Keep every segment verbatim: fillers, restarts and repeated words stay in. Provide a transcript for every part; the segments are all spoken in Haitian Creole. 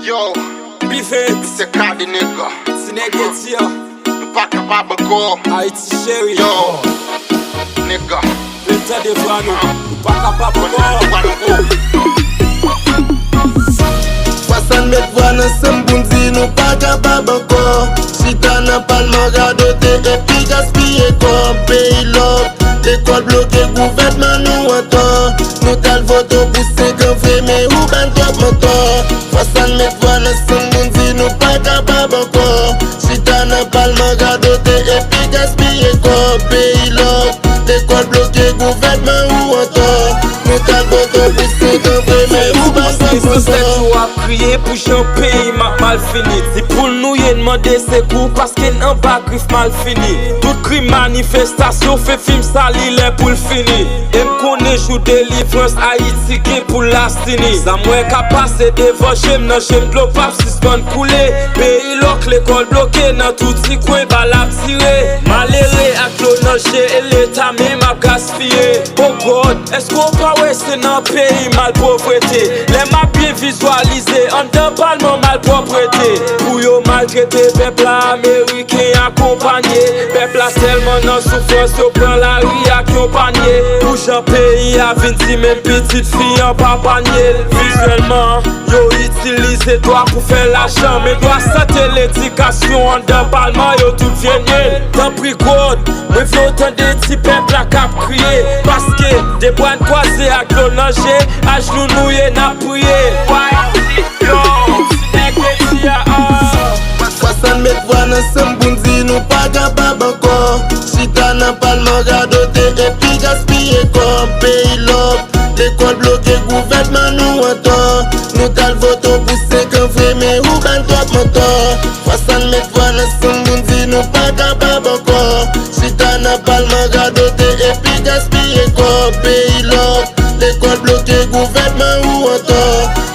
Yo, Bivens, se Kadi nèg. Ti nèg eti an. Nou pa kapab ankò. Ayiti cheri. Yo, nèg. Vin tande vwa nou. Nou pa kapab ankò. Fwa sa n met vwa n ansanm pou n di nou pa kapab ankò. Chita nan palman radote epi gaspiye kòb. Peyi lòk, lekòl bloke, gouvènman nou antò. Nou t al vote w pou senk an vre, men ou ba n twòp mantò. Fwa sa n met vwa n ansanm pou n di nou pa kapab ankò. Chita nan palman radote epi gaspiye kòb. Peyi lòk, lekòl bloke, gouvènman ou antò. Nou t al vote w pou senk an vre, men ou ba n twòp mantò. Zansèt yo ap kriye pou jan peyi m ap mal fini. Di poul nou ye n mande sekou paske n anba grif malfini. Tout krim, manifestasyon, fè fim, sa li lè pou l fini. E m konnen jou delivrans Ayiti gen pou l lastini. Zam wè k ap pase devan je m, nan je m dlo p ap sispann koule. Peyi lòk, lekòl bloke, nan tout ti kwen bal ap tire. Malere ak dlo nan je e Leta menm ap gaspiye. Oh God, èske w pa wè se nan peyi malpwovrete? Lè m ap byen vizwalize anndan palman malpwòprete. Pou yo maltrete pèp la, ameriken akonpanye. Pèp la tèlman nan soufrans, yo pran lari ak yon panye. Pou jan peyi a vin di menm pitit fi an pa panye l. Vizyèlman, yo itilize dwa pou fè lajan. Men dwa sante, ledikasyon anndan palman, yo tout vye nye l. Tanpri God, mwen vle w tande ti pèp la k ap kriye. Paske de bwa n kwaze ak dlo nan je, ajnou nou ye n ap priye. Yo, ti nèg eti a, ah. Fwa sa n met vwa n ansanm pou n di nou pa kapab ankò. Chita nan palman radote epi gaspiye kòb. Peyi lòk, lekòl bloke, gouvènman nou antò. Nou t al vote w pou senk an vre, men ou ba n twòp mantò. Fwa sa n met vwa n ansanm pou n di nou pa kapab ankò. Chita nan palman radote epi gaspiye kòb. Peyi lòk, lekòl bloke, gouvènman ou antò.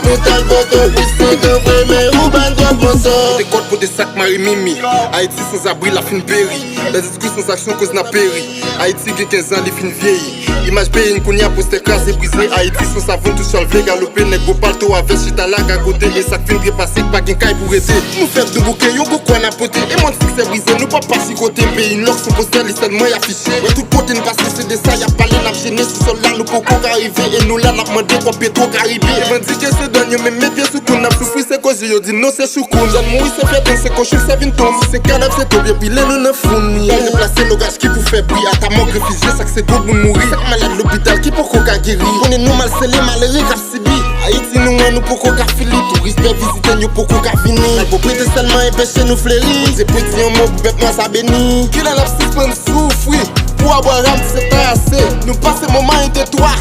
Nou t al vote w pou senk an vre, men ou ba n twòp mantò. Pote kòd, pote sak, mare mimi. Ayiti sanzabri, la fin peri. Lè diskri san aksyon koz n ap peri. Ayiti gen kenz an, li fin vyeyi. Imaj peyi n kounye a, postè kraze brize. Ayiti san savon, tou sa l vle galope. Nèg gwo palto a vès chita la gagote. E sa k fin trepase, k pa gen kay pou rete. Nou fèb nou bouke, yon gwo kwa n ap pote. E mòn siksè brize, nou p ap pa chikote. Peyi n lòk sou postè, li sèlman y afiche. Wè tout kote n pase, se de sa y ap pale. N ap jene sou sòl la, nou poko ka rive. E nou la, n ap mande kòb Petwo Karibe. Revandike se dwàn yo, men met pye sou kou n ap soufri, se koze yo di nou se choukoun. Jèn mouri se fèt, se kochon se vin tonm. Se kadav, se tonm yo pile nou nan founi. Bal deplase, logaj ki pou fè bri. Ata mò, grefizye, sa k se gwo moun mouri. Sa k malad lopital ki poko ka geri. Konnen nou mal sele, malere k ap sibi. Ayiti nou an, nou poko ka fini. Touris pè vizite n, yo poko ka vini. Nèg pwopriyete sèlman enpeche nou fleri. Bondye predi yon mo pou pèp nwa sa beni. Kilè n ap sispann soufri? Pou Abraram se ta ase. Nou pase moman entretwa.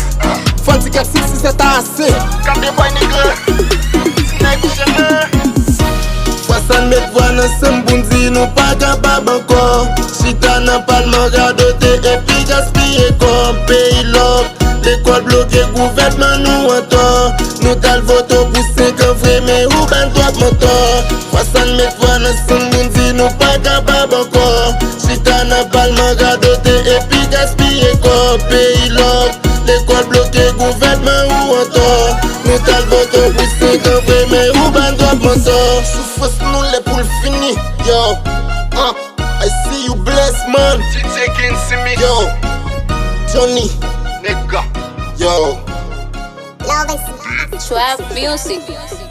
Fò n di kat sis si se ta ase. Gade bòy nèg la. Ti nèg ou jene. Fwa sa n met vwa n ansanm pou n di nou pa kapab ankò. Chita nan palman radote epi gaspiye kòb. Peyi lòk, lekòl bloke, gouvènman nou antò. Nou t al vote w pou senk an vre, men ou ba n twòp mantò. Fwa sa n met vwa n ansanm pou n di nou pa kapab ankò. Chita nan palman radote epi gaspiye kòb. Peyi lòk, lekòl bloke, gouvènman ou antò. Nou t al vote w pou senk an vre, men ou ba n twòp mantò. Soufrans nou lè pou l fini. Yo, ah, I see you blessed, man. D J King, see me. Yo, Johnny. Nèg. Yo. Trap music.